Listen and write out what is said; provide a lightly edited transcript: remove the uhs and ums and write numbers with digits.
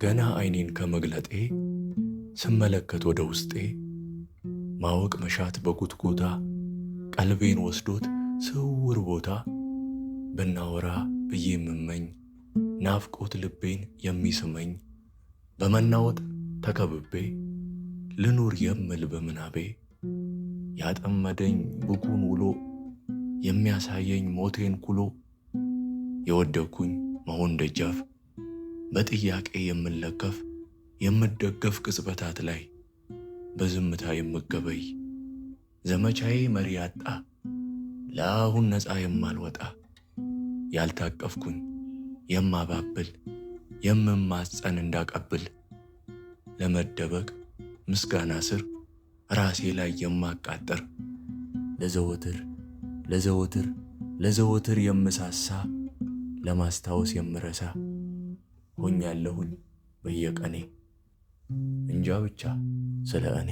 ገና አይኔን ከመግለጤ ስመለከት ወደ ውስጤ ማወቅ መሻት በጉትጎታ ቀልቤን ወስዶት ስውር ቦታ ብናወራ ብዬ የምመኝ ናፍቆት ልቤን የሚስመኝ በመናወጥ ተከብቤ ልኑር የምል በምናቤ ያጠመደኝ ብኩን ውሎ የሚያሳየኝ ሞቴን ኩሎ የወደኩኝ መሆን ደጃፍ በጥያቄ የምለከፍ የምደገፍ ቅጽበታት ላይ በዝምታ የምገበይ ዘመቻዬ መሪ ያጣ ለአሁን ነፃ የማልወጣ ያልታቀፍኩኝ የማባብል የምማፀን እንዳቀብል ለመደበቅ ምስጋና ስር ራሴ ላይ የማቃጥር ለዘወትር ለዘወትር ለዘወትር የምሳሳ ለማስታወስ የምረሳ ሆኛለሁኝ በየቀኔ እንጃ ብቻ ስለ እኔ።